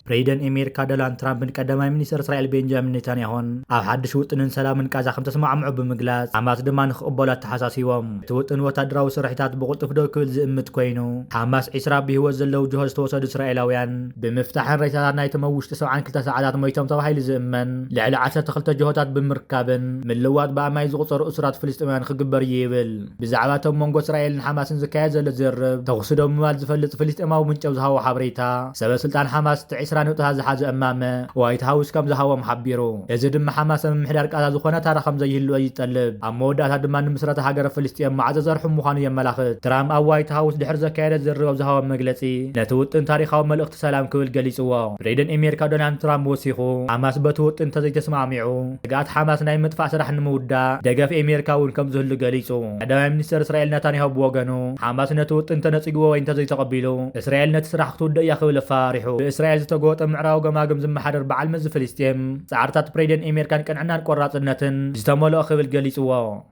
ፕሬዚደንት ኣሜሪካ ዶናልድ ትራምፕን ቀዳማይ ሚኒስተር እስራኤል ቤንጃሚን ኔታንያሁን ኣብ ሓድሽ ውጥንን ሰላምን ቃዛ ከም ተስማዕምዑ ብምግላጽ፣ ሓማስ ድማ ንኽቕበሉ ኣተሓሳሲቦም። እቲ ውጥን ወታደራዊ ስርሒታት ብቕልጡፍ ደው ክብል ዝእምት ኮይኑ፣ ሓማስ ዒስራ ብህይወት ዘለዉ ጅሆ ዝተወሰዱ እስራኤላውያን ብምፍታሕን ሬሳታት ናይቶም ኣብ ውሽጢ ሰብዓን ክልተ ሰዓታት ሞይቶም ተባሂሉ ዝእመን ልዕሊ ዓሰርተ ክልተ ጅሆታት ብምርካብን ምልዋጥ ብኣማይ ዝቑጸሩ እሱራት ፍልስጤማውያን ክግበር እዩ ይብል። ብዛዕባ እቶም መንጎ እስራኤልን ሓማስን ዝካየድ ዘሎ ዝርርብ ተኹሲ ደው ምባል ዝፈልጥ ፍልስጤማዊ ምንጨብ ዝሃቦ ሓበሬታ፣ ሰበ ስልጣን ሓማስ እቲ ዒስራ ነጥብታት ዝሓዘ እማመ ዋይት ሃውስ ከም ዝሃቦም ሓቢሩ። እዚ ድማ ሓማስ ኣብ ምምሕዳር ቃዛ ዝኾነ ታራ ከም ዘይህልዎ እዩ ዝጠልብ። ኣብ መወዳእታ ድማ ንምስረታ ሃገረ ፍልስጤም ማዕጾ ዘርሑ ምዃኑ የመላኽት። ትራምፕ ኣብ ዋይት ሃውስ ድሕሪ ዘካየደ ዝርርብ ኣብ ዝሃቦ መግለጺ፣ ነቲ ውጥን ታሪኻዊ መልእኽቲ ሰላም ክብል ገሊጽዎ። ፕሬዚደንት ኣሜሪካ ዶናልድ ትራምፕ ወሲኹ፣ ሓማስ በቲ ውጥን እንተዘይተስማሚዑ፣ ስግኣት ሓማስ ናይ ምጥፋእ ስራሕ ንምውዳእ ደገፍ ኣሜሪካ እውን ከም ዝህሉ ገሊጹ። ቀዳማይ ሚኒስተር እስራኤል ናታንያሁ ብወገኑ፣ ሓማስ ነቲ ውጥን እንተነጺግዎ ወይ እንተዘይተቐቢሉ፣ እስራኤል ነቲ ስራሕ ክትውድእ እያ ክብል ኣፈራሪሑ። ብእስራኤል ዝተገወጠ ምዕራባዊ ገማግም ዝመሓደር በዓል መዚ ፍልስጤም፣ ጻዕርታት ፕሬዚደንት ኣሜሪካን ቅንዕናን ቆራጽነትን ዝተመልኦ ክብል ገሊጽዎ።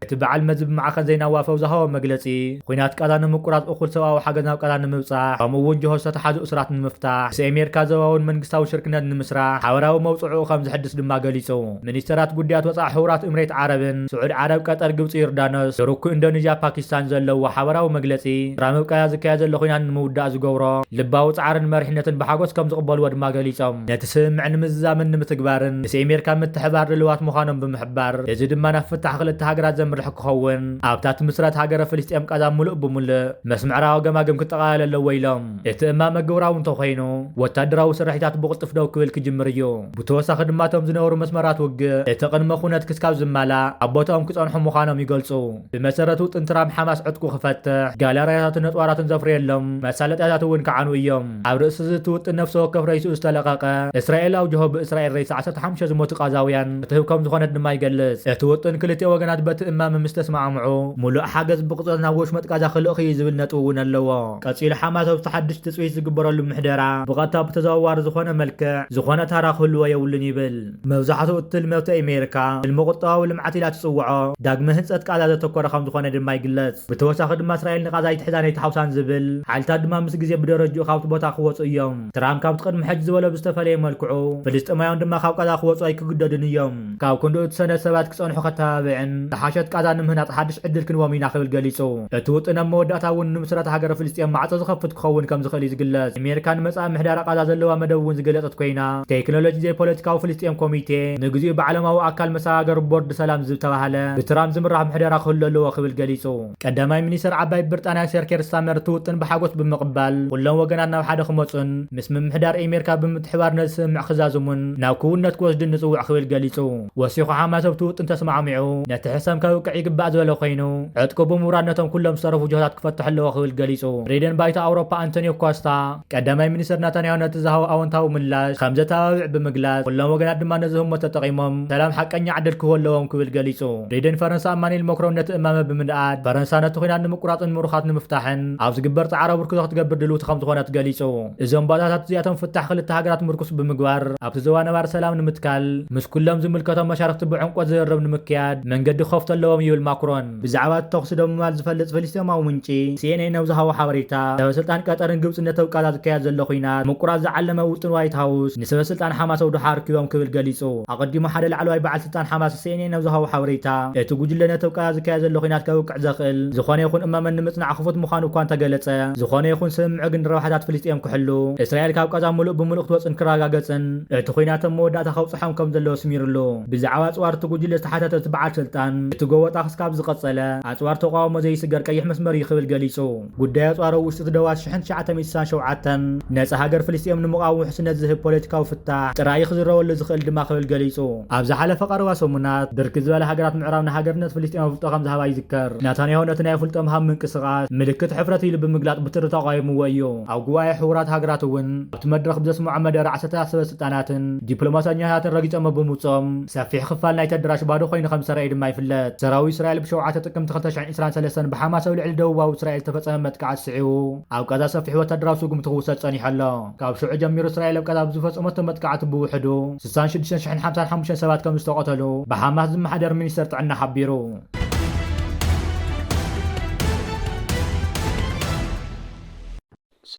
እቲ በዓል መዚ ብማዕከን ዜና ዋፋ ኣብ ዝሃቦ መግለጺ፣ ኲናት ቃዛ ንምቁራጽ፣ እኹል ሰብኣዊ ሓገዝ ናብ ቃዛ ንምብጻሕ፣ ከምኡ እውን ጅሆ ዝተተሓዙ እሱራት ንምፍታሕ፣ ምስ ኣሜሪካ ዞባውን መንግስታዊ ሽርክነት ንምስራሕ ሓበራዊ መውጽዕኡ ከም ዝሕድስ ድማ ገሊጹ። ሚኒስተራት ጉዳያት ወጻኢ ሕቡራት እምሬት ዓረብን ስዑድ ዓረብ፣ ቀጠር፣ ግብጺ፣ ዮርዳኖስ፣ ቱርኪ፣ ኢንዶኔዥያ፣ ፓኪስታን ዘለዎ ሓበራዊ መግለጺ፣ ትራምፕ ኣብ ቃዛ ዝካየድ ዘሎ ኲናት ንምውዳእ ዝገብሮ ልባዊ ጻዕርን መሪሕነትን ብሓጎስ ከም ዝቕበልዎ ድማ ገሊጾም። ነቲ ስምምዕ ንምዝዛምን ንምትግባርን ምስ ኣሜሪካ ምትሕባር ድልዋት ምዃኖም ብምሕባር፣ እዚ ድማ ናብ ፍታሕ ክልተ ሃገራት ዘምርሕ ክኸውን፣ ኣብታ ትምስረት ሃገረ ፍልስጤም ቃዛ ምሉእ ብምሉእ ምስ ምዕራባዊ ገማግም ክጠቓለል ኣለዎ ኢሎም። እቲ እማመ ግብራዊ እንተኾይኑ፣ ወታደራዊ ስርሒታት ብቕልጡፍ ደው ክብል ክጅምር እዩ። ብተወሳኺ ድማ እቶም ዝነበሩ መስመራት ውግእ እቲ ቅድመ ኩነት ክስካብ ዝማላእ ኣብ ቦታኦም ክጸንሑ ምዃኖም ይገልጹ። ብመሰረት ውጥን ትራምፕ፣ ሓማስ ዕጥቁ ክፈትሕ፣ ጋለርያታትን ነጽዋራትን ዘፍርየሎም መሳለጥያታት እውን ክዓኑ እዮም። ኣብ ርእሲ እዚ እቲ ውጥን ነፍሲ ወከፍ ሬስኡ ዝተለቐቐ እስራኤላዊ ጅሆ ብእስራኤል ሬሳ ዓሰርተ ሓሙሽተ ዝሞቱ ቃዛውያን ክትህብ ከም ዝኾነት ድማ ይገልጽ። እቲ ውጥን ክልቲኡ ወገናት በቲ እማመ ምስ ተስማዕምዑ፣ ሙሉእ ሓገዝ ብቕጽበት ናብ ወሽመጥ ቃዛ ክልእኽ እዩ ዝብል ነጥቢ እውን ኣለዎ። ቀጺሉ ሓማስ ኣብቲ ሓድሽ ትጽቢት ዝግበረሉ ምሕደራ ብቐጥታ ብተዘዋዋሪ ዝኾነ መልክዕ ዝኾነ ታራ ክህልዎ የብሉን ይብል። መብዛሕትኡ እቲ ትልሚ ኣብቲ ኣሜሪካ ትልሚ ቁጠባዊ ልምዓት ኢላ ትጽውዖ ዳግመ ህንጸት ቃዛ ዘተኮረ ከም ዝኾነ ድማ ይግለጽ። ብተወሳኺ ድማ እስራኤል ንቓዛ ኣይትሕዛን ኣይትሓውሳን ዝብል ሓይልታት ድማ ምስ ግዜ ብደረጅኡ ካብቲ ቦታ ክወጹ እዮም። ትራምፕ ካብቲ ቅድሚ ሕጂ ዝበሎ ብዝተፈለየ መልክዑ፣ ፍልስጤማውያን ድማ ካብ ቃዛ ክወጹ ኣይክግደዱን እዮም። ካብ ክንድኡ እቲ ሰነድ ሰባት ክጸንሑ ከተባብዕን ዝሓሸት ቃዛ ንምህናጽ ሓድሽ ዕድል ክንቦም ኢና ክብል ገሊጹ። እቲ ውጥን ኣብ መወዳእታ እውን ንምስረታ ሃገረ ፍልስጤም ማዕጾ ዝኸፍት ክኸውን ከም ዝኽእል እዩ ዝግለጽ። ኣሜሪካ ንመጻኢ ምሕዳር ቃዛ ዘለዋ መደብ እውን ዝገለጸት ኮይና፣ ቴክኖሎጂ ዘይፖለቲካዊ ፍልስጤም ኮሚቴ ንግዚኡ ብዓለማዊ ኣካል መሰጋገሪ ቦርድ ሰላም ዝተባህለ ብትራምፕ ዝምራሕ ምሕደራ ክህሉ ኣለዎ ክብል ገሊጹ። ቀዳማይ ሚኒስተር ዓባይ ብሪጣንያ ሰር ኬር ስታርመር እቲ ውጥን ብሓጎስ ብምቕባል፣ ኩሎም ወገናት ናብ ሓደ ክመጹን ምስ ምምሕዳር ኣሜሪካ ብምትሕባር ነዚ ስምምዕ ክዛዝሙን ናብ ክውንነት ክወስዱን ንጽውዕ ክብል ገሊጹ። ወሲኹ፣ ሓማስ ኣብቲ ውጥን ተስማዕሚዑ ነቲ ሕሰም ከብቅዕ ይግባእ ዝበለ ኮይኑ፣ ዕጥቁ ብምውራድ ነቶም ኩሎም ዝተረፉ ጅሆታት ክፈትሑ ኣለዎ ክብል ገሊጹ። ፕሬዚደንት ባይቶ ኣውሮፓ ኣንቶኒዮ ኮስታ፣ ቀዳማይ ሚኒስተር ናታንያሁ ነቲ ዝሃቦ ኣወንታዊ ምላሽ ከም ዘተባብዕ ብምግላጽ፣ ኩሎም ወገናት ድማ ነዚ ህሞት ተጠቒሞም ሰላም ሓቀኛ ዕድል ክህቡ ኣለዎም ክብል ገሊጹ። ፕሬዚደንት ፈረንሳ እማኑኤል ማክሮን ነቲ እማመ ብምንኣድ፣ ፈረንሳ ነቲ ኲናት ንምቁራጽን ምሩኻት ንምፍታሕን ኣብ ዝግበር ጻዕሪ ኣበርክቶ ክትገብር ድልውቲ ከም ዝኾነት ገሊጹ። እዞም ባእታታት እዚኣቶም ፍታሕ ክልተ ሃገራት ምርኩስ ብምግባር፣ ኣብቲ ዞባ ነባሪ ሰላም ንምትካል፣ ምስ ኩሎም ዝምልከቶም መሻርኽቲ ብዕምቆት ዝርርብ ንምክያድ መንገዲ ክኸፍቱ ኣለዎም ይብል ማክሮን። ብዛዕባ እቲ ተኹሲ ደው ምባል ዝፈልጥ ፍልስጤማዊ ምንጪ ሲኤንኤን ኣብ ዝሃቦ ሓበሬታ፣ ሰበ ስልጣን ቀጠርን ግብጽን ነቲ ኣብ ቃዛ ዝካየድ ዘሎ ኲናት ምቁራጽ ዝዓለመ ውጥን ዋይት ሃውስ ንሰበ ስልጣን ሓማስ ኣብ ዶሓ ኣርኪቦም ክብል ገሊጹ። ኣቐዲሙ ሓደ ላዕለዋይ በዓል ስልጣን ሓማስ ሲኤንኤን ኣብ ዝሃቦ ሓበሬታ፣ እቲ ጉጅለ ነቲ ኣብ ቃዛ ዝካየድ ዘሎ ኲናት ከብቅዕ ዘኽእል ዝኾነ ይኹን እማመ ንምጽናዕ ክፉት ምዃኑ እኳ እንተገለጸ፣ ዝኾነ ይኹን ስምምዕ ግን ረብሓታት ፍልስጤም ክሕሉ፣ እስራኤል ካብ ቃዛ ምሉእ ብምሉእ ክትወጽእን ክረጋገጽን፣ እቲ ኲናት ኣብ መወዳእታ ከብጽሖም ከም ዘለዎ ኣስሚሩሉ። ብዛዕባ ኣጽዋር እቲ ጉጅለ ዝተሓተተ እቲ በዓል ስልጣን፣ እቲ ጎበጣ ክስካብ ዝቐጸለ፣ ኣጽዋር ተቃውሞ ዘይስገር ቀይሕ መስመር እዩ ክብል ገሊጹ። ጉዳይ ኣጽዋር ኣብ ውሽጢ እቲ ደባት ሽሕን ትሽዓተ ሚእትን ስሳን ሸውዓተን ነጻ ሃገር ፍልስጤም ንምቓም ውሕስነት ዝህብ ፖለቲካዊ ፍታሕ ጥራይ ክዝረበሉ ዝኽእል ድማ ክብል ገሊጹ። ኣብ ዝሓለፈ ቀረባ ሰሙናት፣ ብርክት ዝበላ ሃገራት ምዕራብ ንሃገርነት ፍልስጤም ኣፍልጦ ከም ዝሃባ ይዝከር። ናታንያሁ ነቲ ናይ ኣፍልጦ ምሃብ ምንቅስቓስ ምልክት ሕፍረት ኢሉ ብምግላጽ ብትሪ ተቓዊምዎ እዩ። ኣብ ጉባኤ ሕቡራት ሃገራት እውን ኣብቲ መድረኽ ብዘስምዖ መደረ ዓሰርተታት ሰበ ስልጣናትን ዲፕሎማሰኛታትን ረጊጾሞ ብምውጽኦም ሰፊሕ ክፋል ናይቲ ኣዳራሽ ባዶ ኮይኑ ከም ዝተረኣየ ድማ ይፍለጥ። ሰራዊት እስራኤል ብሸውዓተ ጥቅምቲ ክልተ ሽሕን ዕስራን ሰለስተን ብሓማስ ኣብ ልዕሊ ደቡባዊ እስራኤል ዝተፈጸመ መጥቃዕቲ ስዒቡ ኣብ ቃዛ ሰፊሕ ወታደራዊ ስጉምቲ ክውሰድ ጸኒሑ ኣሎ። ካብ ሽዑ ጀሚሩ እስራኤል ኣብ ቃዛ ብዝፈጸመቶ መጥቃዕቲ ብውሕዱ ስሳን ሽዱሽተ ሽሕን ሓምሳን ሓሙሽተን ሰባት ከም ዝተቐተሉ ብሓማስ ዝመሓደር ሚኒስተር ጥዕና ሓቢሩ።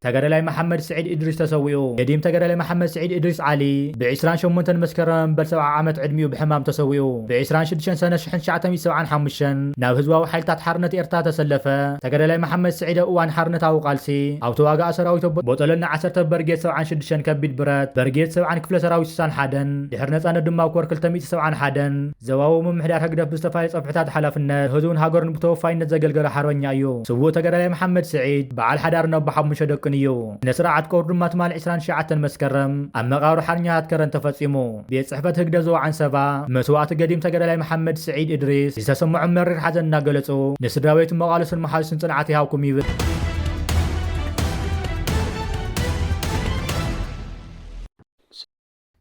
ተጋዳላይ መሓመድ ስዒድ እድሪስ ተሰዊኡ። ገዲም ተጋዳላይ መሓመድ ስዒድ እድሪስ ዓሊ ብ ዕስራን ሸሞንተን መስከረም በል ሰብዓ ዓመት ዕድሚኡ ብሕማም ተሰዊኡ። ብ ዕስራን ሽዱሽተን ሰነ ሽሕን ትሽዓተ ሚእቲ ሰብዓን ሓሙሽተን ናብ ህዝባዊ ሓይልታት ሓርነት ኤርትራ ተሰለፈ። ተጋዳላይ መሓመድ ስዒድ ኣብ እዋን ሓርነታዊ ቃልሲ ኣብ ተዋጋኢ ሰራዊት ቦጦሎኒ ዓሰርተ በርጌድ ሰብዓን ሽዱሽተን ከቢድ ብረት፣ በርጌድ ሰብዓን ክፍለ ሰራዊት ስሳን ሓደን፣ ድሕሪ ነጻነት ድማ ኣብ ኮር ክልተ ሚእቲ ሰብዓን ሓደን ዞባዊ ምምሕዳር ህግደፍ ብዝተፈላለዩ ጸፍሕታት ሓላፍነት ህዝቡን ሃገሩን ብተወፋይነት ዘገልገለ ሓርበኛ እዩ። ስዉእ ተጋዳላይ መሓመድ ስዒድ በዓል ሓዳርን ኣቦ ሓሙሽተ ደቅን እዩ። ስነ ስርዓት ቀብሩ ድማ ትማሊ ዕስራን ትሽዓተን መስከረም ኣብ መቓብር ሓርበኛታት ከረን ተፈጺሙ። ቤት ጽሕፈት ህግደፍ ዞባ ዓንሰባ መስዋእቲ ገዲም ተጋዳላይ መሓመድ ስዒድ እድሪስ ዝተሰምዖ መሪር ሓዘን እናገለጹ፣ ንስድራ ቤቱ መቓልስን መሓዙትን ጽንዓት ይሃብኩም ይብል።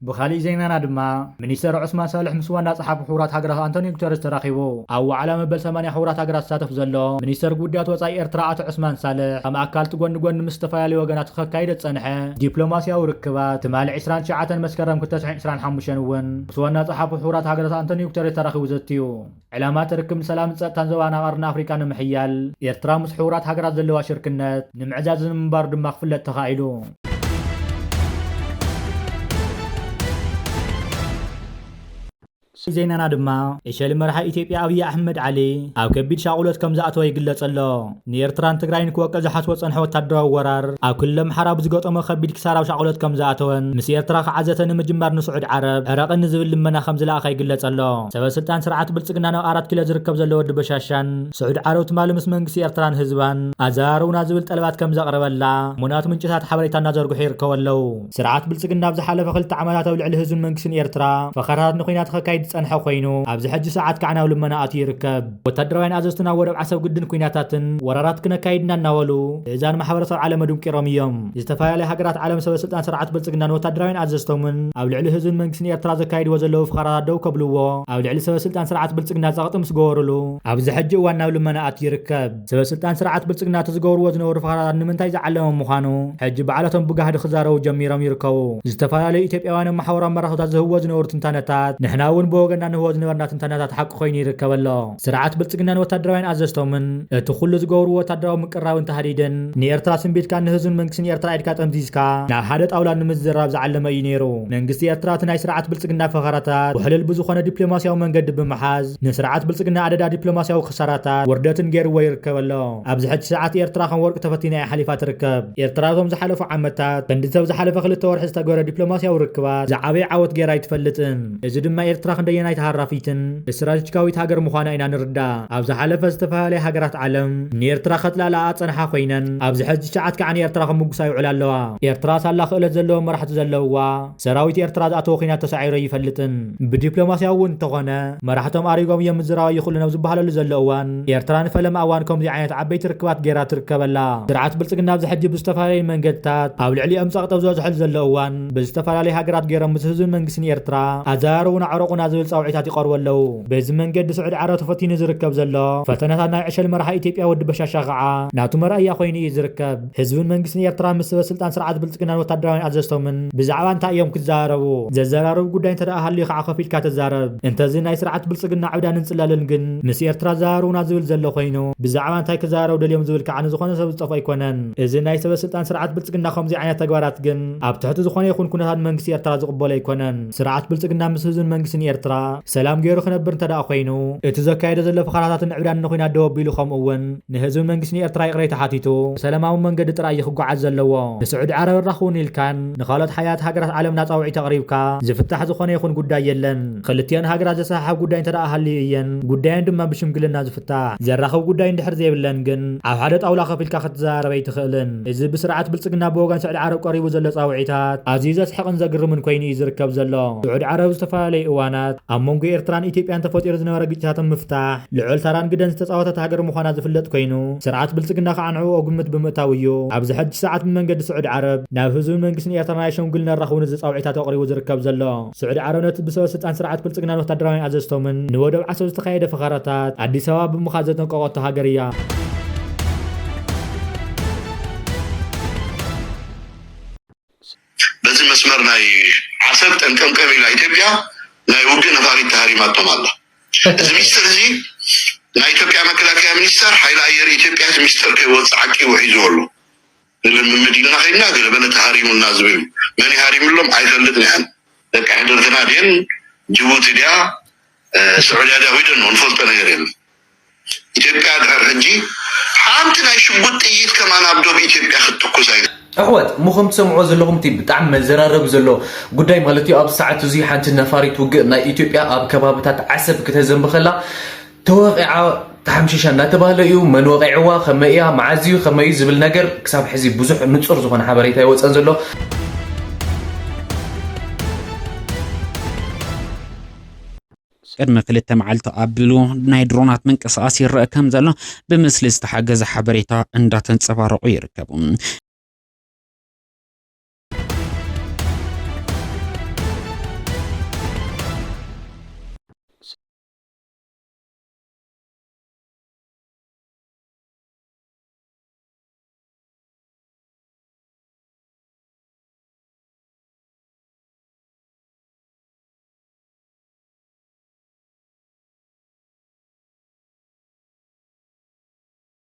ብኻሊእ ዜናና ድማ፣ ሚኒስተር ዑስማን ሳልሕ ምስ ዋና ጸሓፊ ሕቡራት ሃገራት ኣንቶኒዮ ጉተረስ ተራኺቡ። ኣብ ዋዕላ መበል ሰማንያ ሕቡራት ሃገራት ዝሳተፍ ዘሎ ሚኒስተር ጉዳያት ወጻኢ ኤርትራ ኣቶ ዑስማን ሳልሕ፣ ከም ኣካልቲ ጎኒ ጎኒ ምስ ዝተፈላለዩ ወገናት ከካይዶ ዝጸንሐ ዲፕሎማስያዊ ርክባት፣ ትማሊ ዕስራን ትሽዓተን መስከረም ክልተ ሽሕን ዕስራን ሓሙሽተን እውን ምስ ዋና ጸሓፊ ሕቡራት ሃገራት ኣንቶኒዮ ጉተረስ ተራኺቡ ዘትዩ። ዕላማ እቲ ርክብ ንሰላምን ጸጥታን ዞባና ቀርኒ ኣፍሪቃ ንምሕያል፣ ኤርትራ ምስ ሕቡራት ሃገራት ዘለዋ ሽርክነት ንምዕዛዝ ምንባሩ ድማ ክፍለጥ ተኻኢሉ። ዜናና ድማ፣ ዕሸል መራሒ ኢትዮጵያ ኣብይ ኣሕመድ ዓሊ ኣብ ከቢድ ሻቑሎት ከም ዝኣተወ ይግለጽ ኣሎ። ንኤርትራን ትግራይን ክወቅዕ ዝሓስቦ ጸንሐ ወታደራዊ ወራር ኣብ ክልል ኣምሓራ ብዝገጠሞ ከቢድ ክሳራዊ ሻቑሎት ከም ዝኣተወን ምስ ኤርትራ ክዓዘተ ንምጅማር ንስዑድ ዓረብ ዕረቕኒ ዝብል ልመና ከም ዝለኣኸ ይግለጽ ኣሎ። ሰበ ስልጣን ስርዓት ብልጽግና ናብ ኣራት ኪሎ ዝርከብ ዘሎ ወዲ በሻሻን ስዑድ ዓረብ ትማሊ ምስ መንግስቲ ኤርትራን ህዝባን ኣዘራርቡና ዝብል ጠለባት ከም ዘቕረበላ እሙናት ምንጭታት ሓበሬታ እናዘርግሑ ይርከቡ ኣለዉ። ስርዓት ብልጽግና ኣብ ዝሓለፈ ክልተ ዓመታት ኣብ ልዕሊ ህዝብን መንግስትን ኤርትራ ፈኸራታት ንኹናት ከካይድ ዝጸንሐ ኮይኑ፣ ኣብዚ ሕጂ ሰዓት ከዓ ናብ ልመና ኣትዩ ይርከብ። ወታደራውያን ኣዘዝቲ ናብ ወደብ ዓሰብ ግድን ኩናታትን ወራራት ክነካይድ ኢና እናበሉ፣ እእዛን ማሕበረሰብ ዓለም ኣድምቂሮም እዮም። ዝተፈላለዩ ሃገራት ዓለም ሰበ ስልጣን ስርዓት ብልጽግናን ወታደራውያን ኣዘዝቶምን ኣብ ልዕሊ ህዝብን መንግስትን ኤርትራ ዘካይድዎ ዘለዉ ፈኸራታት ደው ከብልዎ፣ ኣብ ልዕሊ ሰበ ስልጣን ስርዓት ብልጽግና ጸቕጢ ምስ ገበሩሉ፣ ኣብዚ ሕጂ እዋን ናብ ልመና ኣትዩ ይርከብ። ሰበ ስልጣን ስርዓት ብልጽግና እቲ ዝገብርዎ ዝነበሩ ፈኸራታት ንምንታይ ዝዓለመ ምዃኑ ሕጂ ባዕላቶም ብጋህዲ ክዛረቡ ጀሚሮም ይርከቡ። ዝተፈላለዩ ኢትዮጵያውያን ኣብ ማሕበራዊ መራኸብታት ዝህብዎ ዝነበሩ ትንታነታት፣ ንሕና እውን ብወገንና ንህቦ ዝነበርና ትንታነታት ሓቂ ኮይኑ ይርከብ ኣሎ። ስርዓት ብልጽግናን ወታደራውያን ኣዘዝቶምን እቲ ኩሉ ዝገብርዎ ወታደራዊ ምቅርራብን ታህዲድን ንኤርትራ ስንቢድካ ንህዝብን መንግስትን ኤርትራ ኢድካ ጠምዚዝካ ናብ ሓደ ጣውላ ንምዝራብ ዝዓለመ እዩ ነይሩ። መንግስቲ ኤርትራ እቲ ናይ ስርዓት ብልጽግና ፈኸራታት ውሕልል ብዝኾነ ዲፕሎማስያዊ መንገዲ ብምሓዝ ንስርዓት ብልጽግና ኣደዳ ዲፕሎማስያዊ ክሳራታት ውርደትን ገይርዎ ይርከብ ኣሎ። ኣብዚ ሕጂ ሰዓት ኤርትራ ከም ወርቂ ተፈቲና እያ ሓሊፋ ትርከብ። ኤርትራ እዞም ዝሓለፉ ዓመታት ክንዲ ሰብ ዝሓለፈ ክልተ ወርሒ ዝተገበረ ዲፕሎማስያዊ ርክባት ዝዓበየ ዓወት ገይራ ኣይትፈልጥን። እዚ ድማ ኤርትራ ክንደየናይ ተሃራፊትን ስትራቴጂካዊት ሃገር ምዃና ኢና ንርዳእ። ኣብ ዝሓለፈ ዝተፈላለያ ሃገራት ዓለም ንኤርትራ ከጥላልኣ ጸንሓ ኮይነን፣ ኣብዚ ሕጂ ሰዓት ከዓ ንኤርትራ ክምጉሳ ይውዕላ ኣለዋ። ኤርትራ ሳላ ክእለት ዘለዎም መራሕቲ ዘለውዋ፣ ሰራዊት ኤርትራ ዝኣተወ ኲናት ተሳዒሩ ኣይፈልጥን። ብዲፕሎማስያዊ እውን እንተኾነ፣ መራሕቶም ኣሪጎም እዮም ምዝራብ ኣይኽእሉን ኣብ ዝበሃለሉ ዘሎ እዋን፣ ኤርትራ ንፈለማ እዋን ከምዚ ዓይነት ዓበይቲ ርክባት ገይራ ትርከበላ። ስርዓት ብልጽግና ኣብዚ ሕጂ ብዝተፈላለዩ መንገድታት ኣብ ልዕሊኦም ጸቕጢ ኣብ ዝበዝሐሉ ዘሎ እዋን፣ ብዝተፈላለዩ ሃገራት ገይሮም ምስ ህዝብን መንግስትን ኤርትራ ኣዘራርቡና ዕረቑና ዝብል ጻውዒታት ይቐርቡ ኣለዉ። በዚ መንገዲ ስዑዲ ዓረብ ተፈቲኑ ዝርከብ ዘሎ ፈተነታት ናይ ዕሸል መራሒ ኢትዮጵያ ወዲ በሻሻ ኸዓ ናቱ መርኣያ ኮይኑ እዩ ዝርከብ። ህዝብን መንግስትን ኤርትራ ምስ ሰበ ስልጣን ስርዓት ብልጽግናን ወታደራውያን ኣዘዝቶምን ብዛዕባ እንታይ እዮም ክዛረቡ? ዘዘራርብ ጉዳይ እንተ ደኣ ሃልዩ ኸዓ ኮፍ ኢልካ ተዛረብ። እንተዚ ናይ ስርዓት ብልጽግና ዕብዳንን ጽላልን ግን ምስ ኤርትራ ዘራርቡና ዝብል ዘሎ ኮይኑ፣ ብዛዕባ እንታይ ክዛረቡ ደልዮም ዝብል ከዓ ንዝኾነ ሰብ ዝጠፍኦ ኣይኮነን። እዚ ናይ ሰበ ስልጣን ስርዓት ብልጽግና ከምዚ ዓይነት ተግባራት ግን ኣብ ትሕቲ ዝኾነ ይኹን ኩነታት መንግስቲ ኤርትራ ዝቕበሎ ኣይኮነን። ስርዓት ብልጽግና ምስ ህዝብን መንግስትን ኤርትራ ሰላም ገይሩ ክነብር እንተ ደኣ ኮይኑ፣ እቲ ዘካየዶ ዘሎ ፈኸራታትን ዕብዳንን ንኹናት ደው ኣቢሉ፣ ከምኡ እውን ንህዝብን መንግስትን ኤርትራ ይቕሬታ ሓቲቱ፣ ብሰላማዊ መንገዲ ጥራይ እዩ ክጓዓዝ ዘለዎ። ንስዑዲ ዓረብ ኣራኽቡኒ ኢልካን ንኻልኦት ሓያት ሃገራት ዓለምና ጻውዒት ኣቕሪብካ ዝፍታሕ ዝኾነ ይኹን ጉዳይ የለን። ክልቲኣን ሃገራት ዘሰሓሕብ ጉዳይ እንተ ደኣ ሃልዩ እየን፣ ጉዳየን ድማ ብሽምግልና ዝፍታሕ። ዘራኽብ ጉዳይ እንድሕር ዘይብለን ግን፣ ኣብ ሓደ ጣውላ ከፊልካ ክትዘራረብ ኣይትኽእልን። እዚ ብስርዓት ብልጽግና ብወገን ስዑዲ ዓረብ ቀሪቡ ዘሎ ጻውዒታት ኣዝዩ ዘስሕቕን ዘግርምን ኮይኑ እዩ ዝርከብ ዘሎ። ስዑዲ ዓረብ ዝተፈላለዩ እዋናት ኣብ መንጎ ኤርትራን ኢትዮጵያን ተፈጢሩ ዝነበረ ግጭታት ንምፍታሕ ልዑል ተራን ግደን ዝተጻወተት ሃገር ምዃና ዝፍለጥ ኮይኑ፣ ስርዓት ብልጽግና ከዓ ንዕኡ ግምት ብምእታው እዩ ኣብዚ ሕጂ ሰዓት ብመንገዲ ስዑዲ ዓረብ ናብ ህዝብን መንግስትን ኤርትራ ናይ ሸምግልና ራኽቡኒ ዝብል ጻውዒታት ኣቕሪቡ ዝርከብ ዘሎ። ስዑዲ ዓረብ ነቲ ብሰበ ስልጣን ስርዓት ብልጽግናን ወታደራውያን ኣዘዝቶምን ንወደብ ዓሰብ ዝተኻየደ ፈኸራታት ኣዲስ ኣበባ ብምኻድ ዘጠንቀቐቶ ሃገር እያ። በዚ መስመር ናይ ዓሰብ ጠንቀምቀም ኢላ ኢትዮጵያ ናይ ውግእ ነፋሪት ተሃሪማቶም ኣላ። እዚ ሚስጥር እዚ ናይ ኢትዮጵያ መከላከያ ሚኒስተር፣ ሓይሊ ኣየር ኢትዮጵያ እቲ ሚስጥር ከይወፅእ ዓቂቡ ሒዝዎ ኣሎ። ንልምምድ ኢልና ከይድና ገለ በለ ተሃሪሙና ዝብል መን ይሃሪምሎም ኣይፈልጥን እያን። ደቂ ሕድርትና ድን ጅቡቲ ድያ ስዑድያ ድያ ዊደን ንፈልጦ ነገር የለን። ኢትዮጵያ ድሕር ሕጂ ሓንቲ ናይ ሽጉጥ ጥይት ከማን ኣብ ዶብ ኢትዮጵያ ክትትኩስ ኣይ ኣሕዋት ምኹም ትሰምዖ ዘለኹም እቲ ብጣዕሚ መዘራረብ ዘሎ ጉዳይ ማለት እዩ። ኣብ ሰዓት እዚ ሓንቲ ነፋሪት ውግእ ናይ ኢትዮጵያ ኣብ ከባብታት ዓሰብ ክተዘንብኸላ ተወቂዓ ተሓምሽሻ እናተባህለ እዩ። መን ወቂዕዋ፣ ከመይ እያ፣ መዓዝ እዩ፣ ከመይ እዩ ዝብል ነገር ክሳብ ሕዚ ብዙሕ ንጹር ዝኾነ ሓበሬታ ይወፀን ዘሎ። ቅድሚ ክልተ መዓልቲ ኣቢሉ ናይ ድሮናት ምንቅስቃስ ይረአ ከም ዘሎ ብምስሊ ዝተሓገዘ ሓበሬታ እንዳተንጸባረቑ ይርከቡ።